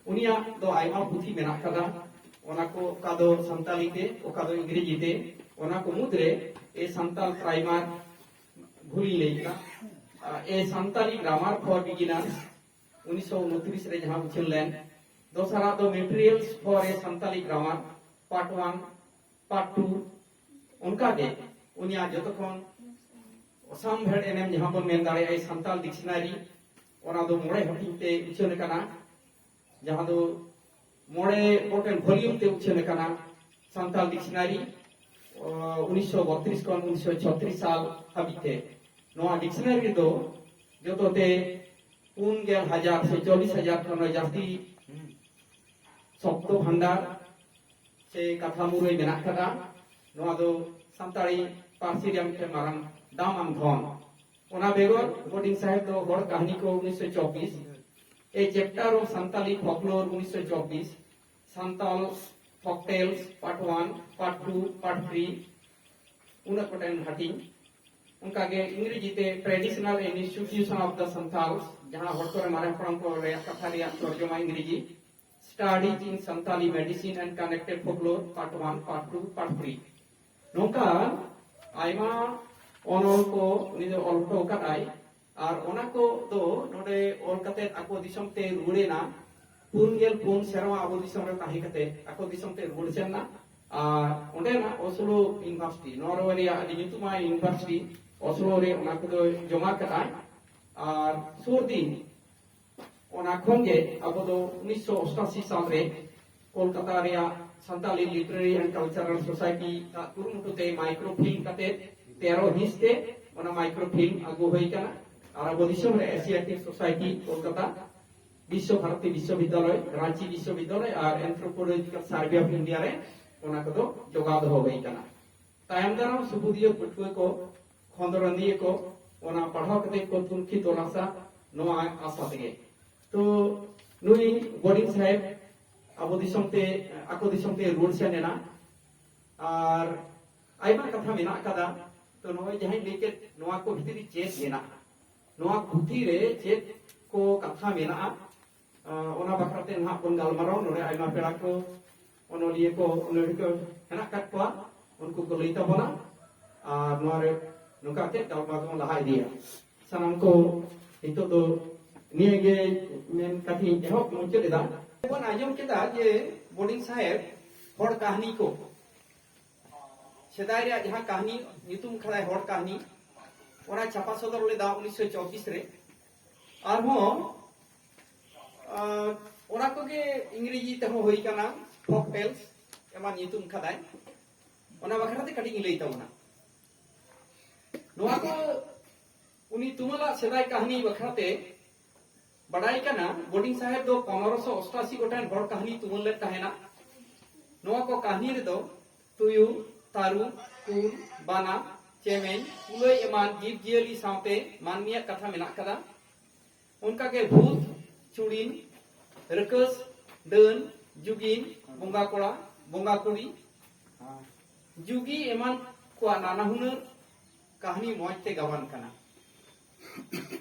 ᱩᱱᱤᱭᱟᱜ ᱫᱚ ᱟᱭᱢᱟ ᱯᱩᱛᱷᱤ ᱢᱮᱱᱟᱜ ᱠᱟᱫᱟ, ᱚᱱᱟ ᱠᱚ ᱚᱠᱟ ᱫᱚ ᱥᱟᱱᱛᱟᱲᱤ ᱛᱮ, ᱚᱠᱟ ᱫᱚ ᱤᱝᱨᱮᱡᱤ ᱛᱮ᱾ ᱚᱱᱟ ᱠᱚ ᱢᱩᱫᱽᱨᱮ ᱮ ᱥᱟᱱᱛᱟᱲ ᱯᱨᱟᱭᱢᱟᱨ, ᱵᱷᱩᱞᱤᱧ ᱞᱟᱹᱭ ᱠᱮᱫᱟ, ᱮ ᱥᱟᱱᱛᱟᱲᱤ ᱜᱨᱟᱢᱟᱨ ᱯᱷᱚᱨ ᱵᱤᱜᱤᱱᱟᱨᱥ, ᱩᱱᱤᱥᱥᱚ ᱩᱱᱛᱨᱤᱥ ᱨᱮ ᱡᱟᱦᱟᱸ ᱩᱪᱷᱟᱹᱱ ᱞᱮᱱ, ᱫᱚᱥᱟᱨᱟᱜ ᱫᱚ materials for a Santali grammar part one, part two. ᱚᱱᱠᱟᱜᱮ ᱩᱱᱤᱭᱟᱜ ᱡᱚᱛᱚ ᱠᱷᱚᱱ ᱚᱥᱟᱢᱵᱷᱮᱲ ᱮᱱᱮᱢ ᱡᱟᱦᱟᱸ ᱵᱚᱱ ᱢᱮᱱ ᱫᱟᱲᱮᱭᱟᱜᱼᱟ, ᱥᱟᱱᱛᱟᱲ ᱰᱤᱠᱥᱱᱟᱨᱤ, ᱚᱱᱟ ᱫᱚ ᱢᱚᱬᱮ ᱦᱟᱹᱴᱤᱧ ᱛᱮ ᱩᱪᱷᱟᱹᱱ ᱟᱠᱟᱱᱟ, ᱡᱟᱦᱟᱸ ᱫᱚ ᱢᱚᱬᱮ ᱜᱚᱴᱮᱱ ᱵᱷᱚᱞᱤᱭᱩᱢ ᱛᱮ ᱩᱪᱷᱟᱹᱱ ᱟᱠᱟᱱᱟ, ᱥᱟᱱᱛᱟᱲ ᱰᱤᱠᱥᱱᱟᱨᱤ, ᱚ, ᱩᱱᱤᱥᱥᱚ ᱵᱚᱛᱨᱤᱥ ᱠᱷᱚᱱ ᱩᱱᱤᱥᱥᱚ ᱪᱷᱚᱛᱨᱤᱥ ᱥᱟᱞ ᱦᱟᱹᱵᱤᱡ ᱛᱮ᱾ ᱱᱚᱣᱟ ᱰᱤᱠᱥᱱᱟᱨᱤ ᱨᱮᱫᱚ ᱡᱚᱛᱚ ᱛᱮ ᱯᱩᱱ ᱜᱮᱞ ᱦᱟᱡᱟᱨ ᱥᱮ ᱪᱚᱞᱞᱤᱥ ᱦᱟᱡᱟᱨ ᱠᱷᱚᱱ ᱦᱚᱸ ᱡᱟᱹᱥᱛᱤ ᱥᱚᱵᱫᱚ ᱵᱷᱟᱱᱰᱟᱨ ᱥᱮ ᱠᱟᱛᱷᱟ ᱢᱩᱨᱟᱹᱭ ᱢᱮᱱᱟᱜ ᱠᱟᱫᱟ᱾ ᱱᱚᱣᱟ ᱫᱚ ᱥᱟᱱᱛᱟᱲᱤ ᱯᱟᱹᱨᱥᱤ ᱨᱮᱭᱟᱜ ᱢᱤᱫᱴᱮᱱ ᱢᱟᱨᱟᱝ ᱫᱟᱢᱟᱱ ᱫᱷᱚᱱ᱾ ᱚᱱᱟ ᱵᱮᱜᱚᱨ ᱵᱚᱰᱤᱝ ᱥᱟᱦᱮᱵ ᱫᱚ ᱦᱚᱲ ᱠᱟᱹᱦᱱᱤ ᱠᱚ ᱩᱱᱤᱥᱥᱚ ᱪᱚᱵᱵᱤᱥ, A Chapter of Santali Folklore ᱩᱱᱤᱥᱥᱚ ᱪᱚᱵᱵᱤᱥ, Santal folk tales part one, part two, part three, ᱩᱱᱟᱹᱜ ᱜᱚᱴᱮᱱ ᱦᱟᱹᱴᱤᱧ᱾ ᱚᱱᱠᱟᱜᱮ ᱤᱝᱨᱮᱡᱤ ᱛᱮ Traditional Institution of the Santals, ᱡᱟᱦᱟᱸ ᱦᱚᱲ ᱠᱚᱨᱮ ᱢᱟᱨᱮ ᱦᱟᱯᱲᱟᱢ ᱠᱚ ᱨᱮᱭᱟᱜ ᱠᱟᱛᱷᱟ ᱨᱮᱭᱟᱜ ᱛᱚᱨᱡᱚᱢᱟ ᱤᱝᱨᱮᱡᱤ, Studies in Santali Medicine and Connected Folklore, Part one, Part two, Part three᱾ ᱱᱚᱝᱠᱟ ᱟᱭᱢᱟ ᱚᱱᱚᱞ ᱠᱚ ᱩᱱᱤ ᱫᱚ ᱚᱞ ᱦᱚᱴᱚ ᱟᱠᱟᱫᱟᱭ᱾ ᱟᱨ ᱚᱱᱟ ᱠᱚ ᱫᱚ ᱱᱚᱰᱮ ᱚᱞ ᱠᱟᱛᱮ ᱟᱠᱚ ᱫᱤᱥᱚᱢ ᱛᱮ ᱨᱩᱣᱟᱹᱲ ᱮᱱᱟ᱾ ᱯᱩᱱ ᱜᱮᱞ ᱯᱩᱱ ᱥᱮᱨᱢᱟ ᱟᱵᱚ ᱫᱤᱥᱚᱢ ᱨᱮ ᱛᱟᱦᱮᱸ ᱠᱟᱛᱮ ᱟᱠᱚ ᱫᱤᱥᱚᱢ ᱛᱮ ᱨᱩᱣᱟᱹᱲ ᱥᱮᱱ ᱮᱱᱟ᱾ ᱟᱨ ᱚᱸᱰᱮᱱᱟᱜ ᱚᱥᱞᱳ ᱤᱭᱩᱱᱤᱵᱷᱟᱨᱥᱤᱴᱤ, ᱱᱚᱨᱣᱮ ᱨᱮᱭᱟᱜ ᱟᱹᱰᱤ ᱧᱩᱛᱩᱢᱟᱱ ᱤᱭᱩᱱᱤᱵᱷᱟᱨᱥᱤᱴᱤ ᱚᱥᱞᱳ ᱨᱮ ᱚᱱᱟ ᱠᱚᱫᱚ ᱡᱚᱢᱟ ᱠᱟᱫᱟᱭ᱾ ᱟᱨ ᱥᱩᱨ ᱫᱤᱱ ᱚᱱᱟ ᱠᱷᱚᱱ ᱜᱮ ᱟᱵᱚ ᱫᱚ ᱩᱱᱤᱥᱥᱚ ᱚᱥᱴᱟᱥᱤ ᱥᱟᱞ ᱨᱮ ᱠᱳᱞᱠᱟᱛᱟ ᱨᱮᱭᱟᱜ ᱥᱟᱱᱛᱟᱞᱤ ᱞᱤᱴᱟᱨᱟᱨᱤ ᱮᱱᱰ ᱠᱟᱞᱪᱟᱨᱟᱞ ᱥᱳᱥᱟᱭᱴᱤ ᱟᱜ ᱠᱩᱨᱩᱢᱩᱴᱩ ᱛᱮ ᱢᱟᱭᱠᱨᱳ ᱯᱷᱤᱞᱢ ᱠᱟᱛᱮ ᱛᱮᱨᱚ ᱦᱤᱸᱥ ᱛᱮ ᱚᱱᱟ ᱢᱟᱭᱠᱨᱳ ᱯᱷᱤᱞᱢ ᱟᱹᱜᱩ ᱦᱩᱭ ᱟᱠᱟᱱᱟ᱾ ᱟᱨ ᱟᱵᱚ ᱫᱤᱥᱚᱢ ᱨᱮ ᱮᱥᱤᱭᱟᱴᱤᱠ ᱥᱳᱥᱟᱭᱴᱤ ᱠᱳᱞᱠᱟᱛᱟ, ᱵᱤᱥᱥᱚ ᱵᱷᱟᱨᱚᱛᱤ ᱵᱤᱥᱥᱚᱵᱤᱫᱽᱫᱟᱞᱚᱭ, ᱨᱟᱸᱪᱤ ᱵᱤᱥᱥᱚᱵᱤᱫᱽᱫᱟᱞᱚᱭ ᱟᱨ ᱮᱱᱛᱷᱨᱳᱯᱳᱞᱚᱡᱤᱠᱟᱞ ᱥᱟᱨᱵᱷᱮ ᱚᱯᱷ ᱤᱱᱰᱤᱭᱟ ᱨᱮ ᱚᱱᱟ ᱠᱚᱫᱚ ᱡᱚᱜᱟᱣ ᱫᱚᱦᱚ ᱦᱩᱭ ᱟᱠᱟᱱᱟ᱾ ᱛᱟᱭᱚᱢ ᱫᱟᱨᱟᱢ ᱥᱩᱵᱩᱫᱤᱭᱟᱹ ᱯᱟᱹᱴᱷᱩᱣᱟᱹ ᱠᱚ, ᱠᱷᱚᱸᱫᱽᱨᱚᱸᱫᱤᱭᱟᱹ ᱠᱚ ᱚᱱᱟ ᱯᱟᱲᱦᱟᱣ ᱠᱟᱛᱮ ᱠᱚ ᱛᱩᱱᱠᱷᱤ ᱛᱚᱞᱟᱥᱟ, ᱱᱚᱣᱟ ᱟᱥᱟ ᱛᱮᱜᱮ᱾ ᱛᱚ ᱱᱩᱭ ᱵᱚᱰᱤᱝ ᱥᱟᱦᱮᱵᱽ ᱟᱵᱚ ᱫᱤᱥᱚᱢ ᱛᱮ, ᱟᱠᱚ ᱫᱤᱥᱚᱢ ᱛᱮ ᱨᱩᱣᱟᱹᱲ ᱥᱮᱱ ᱮᱱᱟ᱾ ᱟᱨ ᱟᱭᱢᱟ ᱠᱟᱛᱷᱟ ᱢᱮᱱᱟᱜ ᱟᱠᱟᱫᱟ᱾ ᱛᱚ ᱱᱚᱜᱼᱚᱭ ᱡᱟᱦᱟᱸᱧ ᱞᱟᱹᱭ ᱠᱮᱫ, ᱱᱚᱣᱟ ᱠᱚ ᱵᱷᱤᱛᱨᱤ ᱨᱮ ᱪᱮᱫ ᱢᱮᱱᱟᱜᱼᱟ, ᱱᱚᱣᱟ ᱯᱩᱛᱷᱤ ᱨᱮ ᱪᱮᱫ ᱠᱚ ᱠᱟᱛᱷᱟ ᱢᱮᱱᱟᱜᱼᱟ, ᱟᱸ, ᱚᱱᱟ ᱵᱟᱠᱷᱨᱟ ᱛᱮ ᱱᱟᱦᱟᱜ ᱵᱚᱱ ᱜᱟᱞᱢᱟᱨᱟᱣ᱾ ᱱᱚᱰᱮ ᱟᱭᱢᱟ ᱯᱮᱲᱟ ᱠᱚ, ᱚᱱᱚᱞᱤᱭᱟᱹ ᱠᱚ, ᱚᱱᱚᱞᱤᱭᱟᱹ ᱠᱚ ᱦᱮᱱᱟᱜ ᱟᱠᱟᱫ ᱠᱚᱣᱟ, ᱩᱱᱠᱩ ᱠᱚ ᱞᱟᱹᱭ ᱛᱟᱵᱚᱱᱟ᱾ ᱟᱨ ᱱᱚᱣᱟ ᱨᱮ ᱱᱚᱝᱠᱟ ᱠᱟᱛᱮ ᱜᱟᱞᱢᱟᱨᱟᱣ ᱫᱚᱵᱚᱱ ᱞᱟᱦᱟ ᱤᱫᱤᱭᱟ᱾ ᱥᱟᱱᱟᱢ ᱠᱚ ᱱᱤᱛᱚᱜ ᱫᱚ ᱱᱤᱭᱟᱹ ᱜᱮ ᱢᱮᱱ ᱠᱟᱛᱷᱟᱧ ᱮᱦᱚᱵ ᱢᱩᱪᱟᱹᱫ ᱮᱫᱟ᱾ ᱵᱚᱱ ᱟᱸᱡᱚᱢ ᱠᱮᱫᱟ ᱡᱮ ᱵᱚᱰᱤᱝ ᱥᱟᱦᱮᱵᱽ ᱦᱚᱲ ᱠᱟᱹᱦᱱᱤ ᱠᱚ, ᱥᱮᱫᱟᱭ ᱨᱮᱭᱟᱜ ᱡᱟᱦᱟᱸ ᱠᱟᱹᱦᱱᱤ ᱧᱩᱛᱩᱢ ᱠᱷᱟᱫᱟᱭ ᱦᱚᱲ ᱠᱟᱹᱦᱱᱤ, ᱚᱱᱟ ᱪᱷᱟᱯᱟ ᱥᱚᱫᱚᱨ ᱞᱮᱫᱟ ᱩᱱᱤᱥᱥᱚ ᱪᱚᱵᱵᱤᱥ ᱨᱮ᱾ ᱟᱨᱦᱚᱸ, ᱟᱸ, ᱚᱱᱟ ᱠᱚᱜᱮ ᱤᱝᱨᱮᱡᱤ ᱛᱮᱦᱚᱸ ᱦᱩᱭ ᱠᱟᱱᱟ, ᱯᱷᱚᱠ ᱴᱮᱞᱥ ᱮᱢᱟᱱ ᱧᱩᱛᱩᱢ ᱠᱷᱟᱫᱟᱭ᱾ ᱚᱱᱟ ᱵᱟᱠᱷᱨᱟ ᱛᱮ ᱠᱟᱹᱴᱤᱡ ᱤᱧ ᱞᱟᱹᱭ ᱛᱟᱵᱚᱱᱟ᱾ ᱱᱚᱣᱟ ᱠᱚ ᱩᱱᱤ ᱛᱩᱢᱟᱹᱞᱟᱜ ᱥᱮᱫᱟᱭ ᱠᱟᱹᱦᱱᱤ ᱵᱟᱠᱷᱨᱟ ᱛᱮ ᱵᱟᱰᱟᱭ ᱠᱟᱱᱟ, ᱵᱚᱰᱤᱝ ᱥᱟᱦᱮᱵᱽ ᱫᱚ ᱯᱚᱱᱨᱚᱥᱚ ᱚᱥᱴᱟᱥᱤ ᱜᱚᱴᱟᱝ ᱦᱚᱲ ᱠᱟᱹᱦᱱᱤ ᱛᱩᱢᱟᱹᱞ ᱞᱮᱫ ᱛᱟᱦᱮᱱᱟ᱾ ᱱᱚᱣᱟ ᱠᱚ ᱠᱟᱹᱦᱱᱤ ᱨᱮᱫᱚ ᱛᱩᱭᱩ, ᱛᱟᱹᱨᱩᱵ, ᱠᱩᱞ, ᱵᱟᱱᱟ, ᱪᱮᱢᱮᱧ, ᱠᱩᱞᱟᱹᱭ ᱮᱢᱟᱱ ᱡᱤᱵᱽ ᱡᱤᱭᱟᱹᱞᱤ ᱥᱟᱶᱛᱮ ᱢᱟᱹᱱᱢᱤᱭᱟᱜ ᱠᱟᱛᱷᱟ ᱢᱮᱱᱟᱜ ᱠᱟᱫᱟ᱾ ᱚᱱᱠᱟᱜᱮ ᱵᱷᱩᱛ, ᱪᱩᱲᱤᱱ, ᱨᱟᱹᱠᱟᱹᱥ, ᱰᱟᱹᱱ, ᱡᱩᱜᱤᱱ, ᱵᱚᱸᱜᱟ ᱠᱚᱲᱟ, ᱵᱚᱸᱜᱟ ᱠᱩᱲᱤ, ᱡᱩᱜᱤ ᱮᱢᱟᱱ ᱠᱚᱣᱟᱜ ᱱᱟᱱᱟ ᱦᱩᱱᱟᱹᱨ ᱠᱟᱹᱦᱱᱤ ᱢᱚᱸᱡᱽ ᱛᱮ ᱜᱟᱵᱟᱱ ᱠᱟᱱᱟ᱾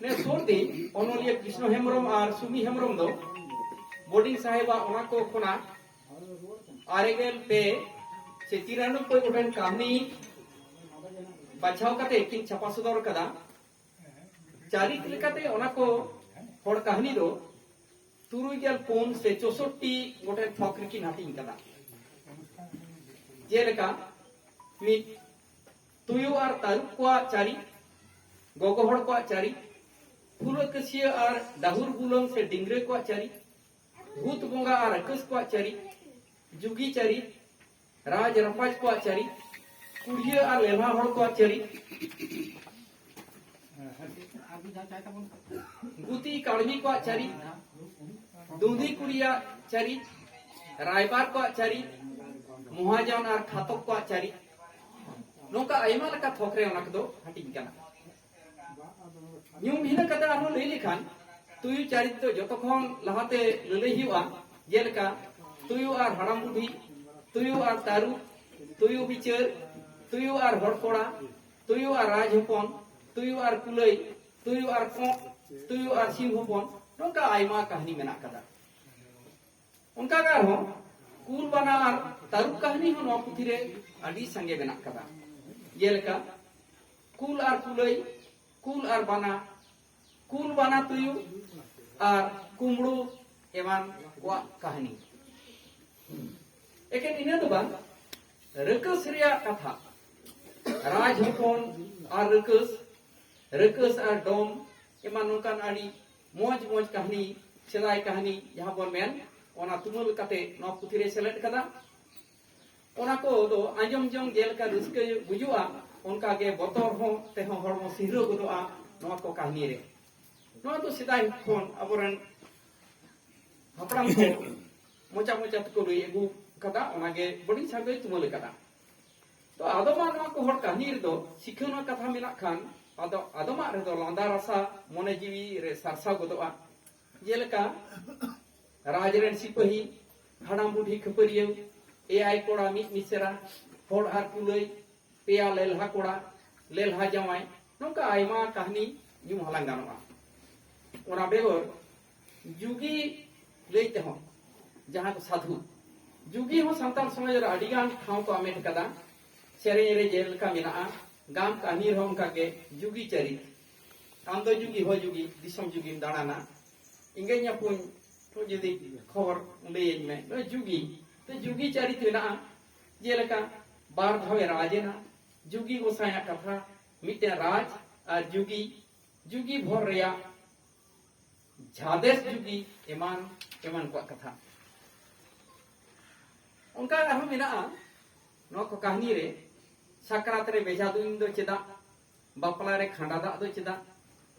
ᱱᱮ ᱥᱩᱨ ᱫᱤᱱ ᱚᱱᱚᱞᱤᱭᱟᱹ ᱠᱨᱤᱥᱱᱚ ᱦᱮᱢᱵᱨᱚᱢ ᱟᱨ ᱥᱩᱢᱤ ᱦᱮᱢᱵᱨᱚᱢ ᱫᱚ ᱵᱚᱰᱤᱝ ᱥᱟᱦᱮᱵᱟᱜ ᱚᱱᱟ ᱠᱚ ᱠᱷᱚᱱᱟᱜ ᱟᱨᱮ ᱜᱮᱞ ᱯᱮ ᱪᱮ ᱛᱤᱨᱟᱱᱚᱵᱵᱳᱭ ᱜᱚᱴᱟᱝ ᱠᱟᱹᱦᱱᱤ ᱵᱟᱪᱷᱟᱣ ᱠᱟᱛᱮ ᱠᱤᱱ ᱪᱷᱟᱯᱟ ᱥᱚᱫᱚᱨ ᱠᱟᱫᱟ᱾ ᱪᱟᱹᱨᱤᱠ ᱞᱮᱠᱟᱛᱮ ᱚᱱᱟ ᱠᱚ ᱦᱚᱲ ᱠᱟᱹᱦᱱᱤ ᱫᱚ ᱛᱩᱨᱩᱭ ᱜᱮᱞ ᱯᱩᱱ ᱥᱮ ᱪᱳᱥᱳᱴᱴᱤ ᱜᱚᱴᱮᱱ ᱛᱷᱚᱠ ᱨᱮᱠᱤᱱ ᱦᱟᱹᱴᱤᱧ ᱠᱟᱫᱟ᱾ ᱡᱮᱞᱮᱠᱟ, ᱢᱤᱫ, ᱛᱩᱭᱩ ᱟᱨ ᱛᱟᱹᱨᱩᱵ ᱠᱚᱣᱟᱜ ᱪᱟᱹᱨᱤ, ᱜᱚᱜᱚ ᱦᱚᱲ ᱠᱚᱣᱟᱜ ᱪᱟᱹᱨᱤ, ᱯᱷᱩᱞᱟᱹ ᱠᱟᱹᱥᱭᱟᱹ ᱟᱨ ᱰᱟᱹᱦᱩᱨ ᱵᱩᱞᱟᱹᱝ ᱥᱮ ᱰᱤᱝᱜᱽᱨᱟᱹ ᱠᱚᱣᱟᱜ ᱪᱟᱹᱨᱤ, ᱵᱷᱩᱛ ᱵᱚᱸᱜᱟ ᱟᱨ ᱨᱟᱹᱠᱟᱹᱥ ᱠᱚᱣᱟᱜ ᱪᱟᱹᱨᱤ, ᱡᱩᱜᱤ ᱪᱟᱹᱨᱤᱛ, ᱨᱟᱡᱽ ᱨᱟᱯᱟᱡᱽ ᱠᱚᱣᱟᱜ ᱪᱟᱹᱨᱤᱛ, ᱠᱩᱲᱤᱭᱟᱹ ᱟᱨ ᱞᱮᱞᱦᱟ ᱦᱚᱲ ᱠᱚᱣᱟᱜ ᱪᱟᱹᱨᱤᱛ, ᱜᱩᱛᱤ ᱠᱟᱹᱲᱢᱤ ᱠᱚᱣᱟᱜ ᱪᱟᱹᱨᱤᱛ, ᱫᱩᱸᱫᱷᱤ ᱠᱩᱲᱤᱭᱟᱜ ᱪᱟᱹᱨᱤᱛ, ᱨᱟᱭᱵᱟᱨ ᱠᱚᱣᱟᱜ ᱪᱟᱹᱨᱤᱛ, ᱢᱚᱦᱟᱡᱚᱱ ᱟᱨ ᱠᱷᱟᱛᱚᱠ ᱠᱚᱣᱟᱜ ᱪᱟᱹᱨᱤᱛ, ᱱᱚᱝᱠᱟ ᱟᱭᱢᱟ ᱞᱮᱠᱟ ᱛᱷᱚᱠ ᱨᱮ ᱚᱱᱟ ᱠᱚᱫᱚ ᱦᱟᱹᱴᱤᱧ ᱠᱟᱱᱟ᱾ ᱧᱩᱢ ᱦᱤᱱᱟᱹ ᱠᱟᱛᱮ ᱟᱨᱦᱚᱸ ᱞᱟᱹᱭ ᱞᱮᱠᱷᱟᱱ, ᱛᱩᱭᱩ ᱪᱟᱹᱨᱤᱛ ᱫᱚ ᱡᱚᱛᱚ ᱠᱷᱚᱱ ᱞᱟᱦᱟᱛᱮ ᱞᱟᱹᱞᱟᱹᱭ ᱦᱩᱭᱩᱜᱼᱟ, ᱡᱮᱞᱮᱠᱟ ᱛᱩᱭᱩ ᱟᱨ ᱦᱟᱲᱟᱢ ᱵᱩᱰᱷᱤ, ᱛᱩᱭᱩ ᱟᱨ ᱛᱟᱹᱨᱩᱵ, ᱛᱩᱭᱩ ᱵᱤᱪᱟᱹᱨ, ᱛᱩᱭᱩ ᱟᱨ ᱦᱚᱲ ᱠᱚᱲᱟ, ᱛᱩᱭᱩ ᱟᱨ ᱨᱟᱡᱽ ᱦᱚᱯᱚᱱ, ᱛᱩᱭᱩ ᱟᱨ ᱠᱩᱞᱟᱹᱭ, ᱛᱩᱭᱩ ᱟᱨ ᱠᱚᱸᱜ, ᱛᱩᱭᱩ ᱟᱨ ᱥᱤᱢ ᱦᱚᱯᱚᱱ, ᱱᱚᱝᱠᱟ ᱟᱭᱢᱟ ᱠᱟᱹᱦᱱᱤ ᱢᱮᱱᱟᱜ ᱠᱟᱫᱟ᱾ ᱚᱱᱠᱟ ᱜᱮ ᱟᱨᱦᱚᱸ ᱠᱩᱞ ᱵᱟᱱᱟ ᱟᱨ ᱛᱟᱹᱨᱩᱵ ᱠᱟᱹᱦᱱᱤ ᱦᱚᱸ ᱱᱚᱣᱟ ᱯᱩᱛᱷᱤ ᱨᱮ ᱟᱹᱰᱤ ᱥᱟᱸᱜᱮ ᱢᱮᱱᱟᱜ ᱠᱟᱫᱟ᱾ ᱡᱮᱞᱮᱠᱟ ᱠᱩᱞ ᱟᱨ ᱠᱩᱞᱟᱹᱭ, ᱠᱩᱞ ᱟᱨ ᱵᱟᱱᱟ, ᱠᱩᱞ ᱵᱟᱱᱟ ᱛᱩᱭᱩ ᱟᱨ ᱠᱩᱢᱵᱽᱲᱩ ᱮᱢᱟᱱ ᱠᱚᱣᱟᱜ ᱠᱟᱹᱦᱱᱤ᱾ ᱮᱠᱮᱱ ᱤᱱᱟᱹ ᱫᱚ ᱵᱟᱝ, ᱨᱟᱹᱠᱟᱹᱥ ᱨᱮᱭᱟᱜ ᱠᱟᱛᱷᱟ, ᱨᱟᱡᱽ ᱦᱚᱯᱚᱱ ᱟᱨ ᱨᱟᱹᱠᱟᱹᱥ, ᱨᱟᱹᱠᱟᱹᱥ ᱟᱨ ᱰᱚᱢ ᱮᱢᱟᱱ ᱱᱚᱝᱠᱟᱱ ᱟᱹᱰᱤ ᱢᱚᱡᱽ ᱢᱚᱡᱽ ᱠᱟᱹᱦᱱᱤ, ᱥᱮᱫᱟᱭ ᱠᱟᱹᱦᱱᱤ ᱡᱟᱦᱟᱸ ᱵᱚᱱ ᱢᱮᱱ, ᱚᱱᱟ ᱛᱩᱢᱟᱹᱞ ᱠᱟᱛᱮ ᱱᱚᱣᱟ ᱯᱩᱛᱷᱤ ᱨᱮ ᱥᱮᱞᱮᱫ ᱠᱟᱫᱟ᱾ ᱚᱱᱟ ᱠᱚ ᱫᱚ ᱟᱸᱡᱚᱢ ᱡᱚᱝ ᱡᱮᱞᱮᱠᱟ ᱨᱟᱹᱥᱠᱟᱹ ᱵᱩᱡᱩᱜᱼᱟ, ᱚᱱᱠᱟ ᱜᱮ ᱵᱚᱛᱚᱨ ᱦᱚᱸ ᱛᱮᱦᱚᱸ ᱦᱚᱲᱢᱚ ᱥᱤᱦᱨᱟᱹ ᱜᱚᱫᱚᱜᱼᱟ ᱱᱚᱣᱟ ᱠᱚ ᱠᱟᱹᱦᱱᱤ ᱨᱮ᱾ ᱱᱚᱣᱟ ᱫᱚ ᱥᱮᱫᱟᱭ ᱠᱷᱚᱱ ᱟᱵᱚᱨᱮᱱ ᱦᱟᱯᱲᱟᱢ ᱠᱚ ᱢᱚᱪᱟ ᱢᱚᱪᱟ ᱛᱮᱠᱚ ᱞᱟᱹᱭ ᱟᱹᱜᱩ ᱠᱟᱫᱟ, ᱚᱱᱟᱜᱮ ᱵᱟᱹᱲᱤᱡ ᱥᱟᱹᱜᱟᱹᱭ ᱛᱩᱢᱟᱹᱞ ᱠᱟᱫᱟ᱾ ᱛᱚ ᱟᱫᱚᱢᱟᱜ ᱱᱚᱣᱟ ᱠᱚ ᱦᱚᱲ ᱠᱟᱹᱦᱱᱤ ᱨᱮᱫᱚ ᱥᱤᱠᱷᱟᱹᱣᱱᱟ ᱠᱟᱛᱷᱟ ᱢᱮᱱᱟᱜ ᱠᱷᱟᱱ, ᱟᱫᱚ ᱟᱫᱚᱢᱟᱜ ᱨᱮᱫᱚ ᱞᱟᱸᱫᱟ ᱨᱟᱥᱟ ᱢᱚᱱᱮ ᱡᱤᱣᱤ ᱨᱮ ᱥᱟᱨᱥᱟᱣ ᱜᱚᱫᱚᱜᱼᱟ᱾ ᱡᱮᱞᱮᱠᱟ ᱨᱟᱡᱽ ᱨᱮᱱ ᱥᱤᱯᱟᱹᱦᱤ, ᱦᱟᱲᱟᱢ ᱵᱩᱰᱷᱤ ᱠᱷᱟᱹᱯᱟᱹᱨᱤᱭᱟᱹᱣ, ᱮᱭᱟᱭ ᱠᱚᱲᱟ ᱢᱤᱫ ᱢᱤᱥᱮᱨᱟ, ᱦᱚᱲ ᱟᱨ ᱠᱩᱞᱟᱹᱭ, ᱯᱮᱭᱟ ᱞᱮᱞᱦᱟ ᱠᱚᱲᱟ, ᱞᱮᱞᱦᱟ ᱡᱟᱶᱟᱭ, ᱱᱚᱝᱠᱟ ᱟᱭᱢᱟ ᱠᱟᱹᱦᱱᱤ ᱧᱩᱢ ᱦᱟᱞᱟᱝ ᱜᱟᱱᱚᱜᱼᱟ᱾ ᱚᱱᱟ ᱵᱮᱜᱚᱨ ᱡᱩᱜᱤ ᱞᱟᱹᱭ ᱛᱮᱦᱚᱸ ᱡᱟᱦᱟᱸ ᱫᱚ ᱥᱟᱫᱷᱩ, ᱡᱩᱜᱤ ᱦᱚᱸ ᱥᱟᱱᱛᱟᱲ ᱥᱚᱢᱟᱡᱽ ᱨᱮ ᱟᱹᱰᱤ ᱜᱟᱱ ᱴᱷᱟᱶ ᱠᱚ ᱦᱟᱢᱮᱴ ᱠᱟᱫᱟ᱾ ᱥᱮᱨᱮᱧ ᱨᱮ ᱡᱮᱞᱮᱠᱟ ᱢᱮᱱᱟᱜᱼᱟ, ᱜᱟᱢ ᱠᱟᱹᱦᱱᱤ ᱨᱮᱦᱚᱸ ᱚᱱᱠᱟ ᱜᱮ ᱡᱩᱜᱤ ᱪᱟᱹᱨᱤᱛ᱾ ᱟᱢ ᱫᱚ ᱡᱩᱜᱤ ᱦᱚ ᱡᱩᱜᱤ, ᱫᱤᱥᱚᱢ ᱡᱩᱜᱤᱢ ᱫᱟᱬᱟᱱᱟ, ᱮᱸᱜᱮᱧ ᱟᱯᱩᱧ ᱡᱩᱫᱤ ᱠᱷᱚᱵᱚᱨ ᱞᱟᱹᱭᱟᱹᱧ ᱢᱮ, ᱱᱚᱜᱼᱚᱭ ᱡᱩᱜᱤ᱾ ᱛᱚ ᱡᱩᱜᱤ ᱪᱟᱹᱨᱤᱛ ᱢᱮᱱᱟᱜᱼᱟ, ᱡᱮᱞᱮᱠᱟ ᱵᱟᱨ ᱫᱷᱟᱣᱮ ᱨᱟᱡᱽ ᱮᱱᱟ, ᱡᱩᱜᱤ ᱜᱚᱸᱥᱟᱭᱟᱜ ᱠᱟᱛᱷᱟ, ᱢᱤᱫᱴᱮᱱ ᱨᱟᱡᱽ ᱟᱨ ᱡᱩᱜᱤ, ᱡᱩᱜᱤ ᱵᱷᱚᱨ ᱨᱮᱭᱟᱜ ᱡᱷᱟᱫᱮᱥ ᱡᱩᱜᱤ ᱮᱢᱟᱱ ᱮᱢᱟᱱ ᱠᱚᱣᱟᱜ ᱠᱟᱛᱷᱟ᱾ ᱚᱱᱠᱟ ᱟᱨᱦᱚᱸ ᱢᱮᱱᱟᱜᱼᱟ ᱱᱚᱣᱟ ᱠᱚ ᱠᱟᱹᱦᱱᱤ ᱨᱮ, ᱥᱟᱠᱨᱟᱛ ᱨᱮ ᱵᱮᱡᱷᱟ ᱛᱩᱧ ᱫᱚ ᱪᱮᱫᱟᱜ, ᱵᱟᱯᱞᱟ ᱨᱮ ᱠᱷᱟᱸᱰᱟ ᱫᱟᱜ ᱫᱚ ᱪᱮᱫᱟᱜ,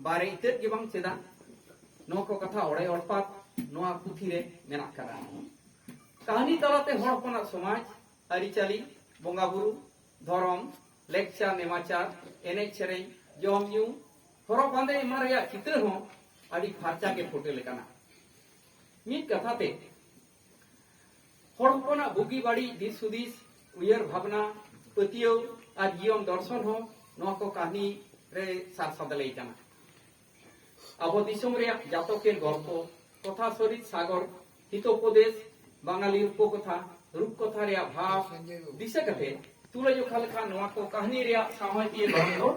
ᱵᱟᱨᱮ ᱤᱛᱟᱹᱫ ᱜᱮ ᱵᱟᱝ ᱪᱮᱫᱟᱜ, ᱱᱚᱣᱟ ᱠᱚ ᱠᱟᱛᱷᱟ ᱚᱲᱮ ᱚᱲᱯᱟᱛ ᱱᱚᱣᱟ ᱯᱩᱛᱷᱤ ᱨᱮ ᱢᱮᱱᱟᱜ ᱠᱟᱫᱟ᱾ ᱠᱟᱹᱦᱱᱤ ᱛᱟᱞᱟᱛᱮ ᱦᱚᱲ ᱦᱚᱯᱚᱱᱟᱜ ᱥᱚᱢᱟᱡᱽ, ᱟᱹᱨᱤᱪᱟᱹᱞᱤ, ᱵᱚᱸᱜᱟ ᱵᱩᱨᱩ, ᱫᱷᱚᱨᱚᱢ, ᱞᱮᱠᱪᱟᱨ, ᱱᱮᱢᱟᱪᱟᱨ, ᱮᱱᱮᱡ ᱥᱮᱨᱮᱧ, ᱡᱚᱢ ᱧᱩ, ᱦᱚᱨᱚᱜ ᱵᱟᱸᱫᱮ ᱮᱢᱟᱱ ᱨᱮᱭᱟᱜ ᱪᱤᱛᱟᱹᱨ ᱦᱚᱸ ᱟᱹᱰᱤ ᱯᱷᱟᱨᱪᱟ ᱜᱮ ᱯᱷᱩᱴᱮᱞ ᱟᱠᱟᱱᱟ᱾ ᱢᱤᱫ ᱠᱟᱛᱷᱟ ᱛᱮ, ᱦᱚᱲ ᱦᱚᱯᱚᱱᱟᱜ ᱵᱩᱜᱤ ᱵᱟᱹᱲᱤᱡ ᱫᱤᱥ ᱦᱩᱫᱤᱥ, ᱩᱭᱦᱟᱹᱨ ᱵᱷᱟᱵᱽᱱᱟ, ᱯᱟᱹᱛᱭᱟᱹᱣ ᱟᱨ ᱡᱤᱭᱚᱱ ᱫᱚᱨᱥᱚᱱ ᱦᱚᱸ ᱱᱚᱣᱟ ᱠᱚ ᱠᱟᱹᱦᱱᱤ ᱨᱮ ᱥᱟᱨ ᱥᱟᱫᱞᱮ ᱠᱟᱱᱟ᱾ ᱟᱵᱚ ᱫᱤᱥᱚᱢ ᱨᱮᱭᱟᱜ ᱡᱟᱛᱚᱠᱮᱨ ᱜᱚᱞᱯᱚ, ᱠᱚᱛᱷᱟ ᱥᱚᱨᱤᱛ ᱥᱟᱜᱚᱨ, ᱦᱤᱛᱳᱯᱚᱫᱮᱥ, ᱵᱟᱝᱟᱞᱤ ᱨᱩᱯᱚ ᱠᱚᱛᱷᱟ, ᱨᱩᱯ ᱠᱚᱛᱷᱟ ᱨᱮᱭᱟᱜ ᱵᱷᱟᱵᱽ ᱫᱤᱥᱟᱹ ᱠᱟᱛᱮ ᱛᱩᱞᱟᱹᱡᱚᱠᱷᱟ ᱞᱮᱠᱷᱟᱱ ᱱᱚᱣᱟ ᱠᱚ ᱠᱟᱹᱦᱱᱤ ᱨᱮᱭᱟᱜ ᱥᱟᱶᱦᱮᱫᱤᱭᱟᱹ ᱫᱷᱚᱨᱚᱱ ᱫᱚ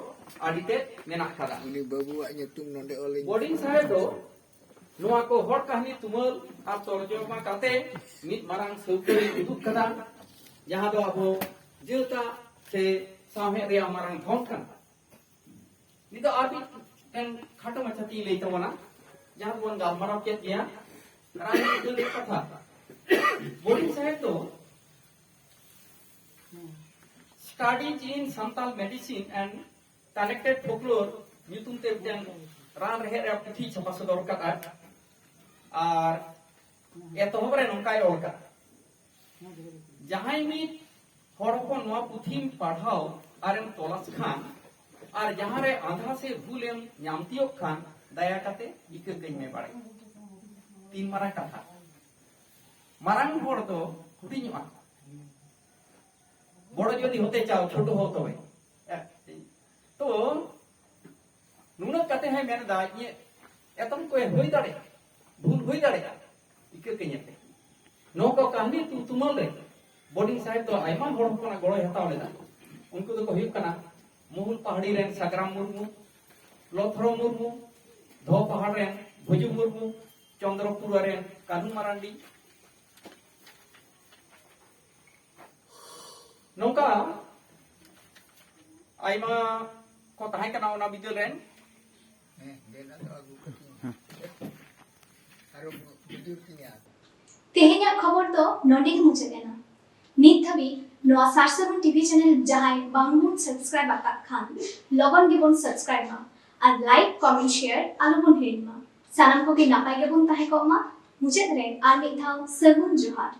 ᱟᱹᱰᱤ ᱛᱮᱫ ᱢᱮᱱᱟᱜ ᱟᱠᱟᱫᱟ᱾ ᱩᱱᱤ ᱵᱟᱹᱵᱩᱣᱟᱜ ᱧᱩᱛᱩᱢ ᱱᱚᱰᱮ ᱚᱞ ᱤᱧ ᱵᱚᱰᱤᱝ ᱥᱟᱦᱮᱵ ᱫᱚ ᱱᱚᱣᱟ ᱠᱚ ᱦᱚᱲ ᱠᱟᱹᱦᱱᱤ ᱛᱩᱢᱟᱹᱞ ᱟᱨ ᱛᱚᱨᱡᱚᱢᱟ ᱠᱟᱛᱮ ᱢᱤᱫ ᱢᱟᱨᱟᱝ ᱥᱟᱹᱣᱠᱟᱹᱨᱤ ᱩᱫᱩᱜ ᱠᱟᱫᱟ, ᱡᱟᱦᱟᱸ ᱫᱚ ᱟᱵᱚ ᱡᱟᱹᱛᱟᱜ ᱥᱮ ᱥᱟᱶᱦᱮᱫ ᱨᱮᱭᱟᱜ ᱢᱟᱨᱟᱝ ᱫᱷᱚᱱ ᱠᱟᱱᱟ᱾ ᱱᱤᱛᱚᱜ ᱟᱨ ᱢᱤᱫᱴᱮᱱ ᱠᱷᱟᱴᱚ ᱢᱟᱪᱷᱟ ᱛᱤᱧ ᱞᱟᱹᱭ ᱛᱟᱵᱚᱱᱟ, ᱡᱟᱦᱟᱸ ᱫᱚᱵᱚᱱ ᱜᱟᱞᱢᱟᱨᱟᱣ ᱠᱮᱫ ᱜᱮᱭᱟ, ᱨᱟᱱ ᱢᱩᱨᱜᱟᱹᱱ ᱨᱮᱭᱟᱜ ᱠᱟᱛᱷᱟ᱾ ᱵᱚᱰᱤᱝ ᱥᱟᱦᱮᱵ ᱫᱚ Studies in Santal Medicine and Connected Folklore ᱧᱩᱛᱩᱢ ᱛᱮ ᱢᱤᱫᱴᱮᱱ ᱨᱟᱱ ᱨᱮᱦᱮᱫ ᱨᱮᱭᱟᱜ ᱯᱩᱛᱷᱤ ᱪᱷᱟᱯᱟ ᱥᱚᱫᱚᱨ ᱠᱟᱫᱟ᱾ ᱟᱨ ᱮᱛᱚᱦᱚᱵ ᱨᱮ ᱱᱚᱝᱠᱟᱭ ᱚᱞ ᱠᱟᱫᱟ, ᱡᱟᱦᱟᱸᱭ ᱢᱤᱫ ᱦᱚᱲ ᱦᱚᱯᱚᱱ ᱱᱚᱣᱟ ᱯᱩᱛᱷᱤᱢ ᱯᱟᱲᱦᱟᱣ ᱟᱨᱮᱢ ᱛᱚᱞᱟᱥ ᱠᱷᱟᱱ, ᱟᱨ ᱡᱟᱦᱟᱸ ᱨᱮ ᱟᱸᱫᱷᱟ ᱥᱮ ᱵᱷᱩᱞᱮᱢ ᱧᱟᱢ ᱛᱤᱭᱳᱜ ᱠᱷᱟᱱ, ᱫᱟᱭᱟ ᱠᱟᱛᱮ ᱤᱠᱟᱹ ᱠᱟᱹᱧ ᱢᱮ ᱵᱟᱲᱮ᱾ ᱛᱤᱱ ᱢᱟᱨᱟᱝ ᱠᱟᱛᱷᱟ, ᱢᱟᱨᱟᱝ ᱦᱚᱲ ᱫᱚ ᱦᱩᱰᱤᱧᱚᱜᱼᱟ, ᱵᱚᱲᱚ ᱡᱩᱫᱤ ᱦᱚᱛᱮ ᱪᱟᱣ, ᱪᱷᱳᱴᱳ ᱦᱚ ᱛᱚᱵᱮ᱾ ᱛᱚ ᱱᱩᱱᱟᱹᱜ ᱠᱟᱛᱮ ᱦᱚᱸᱭ ᱢᱮᱱ ᱮᱫᱟ, ᱤᱧᱟᱹᱜ ᱮᱛᱚᱢ ᱠᱚ ᱦᱩᱭ ᱫᱟᱲᱮᱭᱟᱜᱼᱟ, ᱵᱷᱩᱞ ᱦᱩᱭ ᱫᱟᱲᱮᱭᱟᱜᱼᱟ, ᱤᱠᱟᱹ ᱠᱟᱹᱧᱟᱯᱮ᱾ ᱱᱚᱣᱟ ᱠᱚ ᱠᱟᱹᱦᱱᱤ ᱛᱩ-, ᱛᱩᱢᱟᱹᱞ ᱨᱮ ᱵᱚᱰᱤᱝ ᱥᱟᱦᱮᱵ ᱫᱚ ᱟᱭᱢᱟ ᱦᱚᱲ ᱦᱚᱯᱚᱱᱟᱜ ᱜᱚᱲᱚᱭ ᱦᱟᱛᱟᱣ ᱞᱮᱫᱟ᱾ ᱩᱱᱠᱩ ᱫᱚᱠᱚ ᱦᱩᱭᱩᱜ ᱠᱟᱱᱟ ᱢᱩᱦᱩᱞ ᱯᱟᱦᱟᱲᱤ ᱨᱮᱱ ᱥᱟᱜᱨᱟᱢ ᱢᱩᱨᱢᱩ, ᱞᱚᱛᱷᱨᱚ ᱢᱩᱨᱢᱩ, ᱫᱷᱚ ᱯᱟᱦᱟᱲ ᱨᱮᱱ ᱵᱷᱩᱡᱩ ᱢᱩᱨᱢᱩ, ᱪᱚᱱᱫᱨᱚᱯᱩᱨ ᱨᱮᱱ ᱠᱟᱹᱱᱦᱩ ᱢᱟᱨᱟᱱᱰᱤ᱾ ᱱᱚᱝᱠᱟ ᱟᱭᱢᱟ ᱠᱚ ᱛᱟᱦᱮᱸ ᱠᱟᱱᱟ ᱚᱱᱟ ᱵᱤᱫᱟᱹᱞ ᱨᱮᱱ᱾ ᱦᱮᱸ, ᱫᱮᱞᱟ ᱫᱚ ᱟᱹᱜᱩ ᱠᱟᱹᱛᱤᱧ ᱢᱮ᱾ ᱟᱨᱚ ᱵᱩᱡᱩᱨ ᱛᱤᱧᱟ᱾ ᱛᱮᱦᱮᱧᱟᱜ ᱠᱷᱚᱵᱚᱨ ᱫᱚ ᱱᱚᱸᱰᱮ ᱜᱮ ᱢᱩᱪᱟᱹᱫ ᱮᱱᱟ᱾ ᱱᱤᱛ ᱫᱷᱟᱹᱵᱤᱡ ᱱᱚᱣᱟ ᱥᱟᱨ ᱥᱟᱹᱜᱩᱱ ᱴᱤᱵᱷᱤ ᱪᱮᱱᱮᱞ ᱡᱟᱦᱟᱸᱭ ᱵᱟᱝᱵᱚᱱ ᱥᱟᱵᱥᱠᱨᱟᱭᱤᱵ ᱟᱠᱟᱫ ᱠᱷᱟᱱ, ᱞᱚᱜᱚᱱ ᱜᱮᱵᱚᱱ ᱥᱟᱵᱥᱠᱨᱟᱭᱤᱵ ᱢᱟ ᱟᱨ ᱞᱟᱭᱤᱠ, ᱠᱚᱢᱮᱱᱴ, ᱥᱮᱭᱟᱨ ᱟᱞᱚᱵᱚᱱ ᱦᱤᱲᱤᱧ ᱢᱟ᱾ ᱥᱟᱱᱟᱢ ᱠᱚᱜᱮ ᱱᱟᱯᱟᱭ ᱜᱮᱵᱚᱱ ᱛᱟᱦᱮᱸ ᱠᱚᱜ ᱢᱟ᱾ ᱢᱩᱪᱟᱹᱫ ᱨᱮ ᱟᱨ ᱢᱤᱫ ᱫᱷᱟᱣ ᱥᱟᱹᱜᱩᱱ ᱡᱚᱦᱟᱨ᱾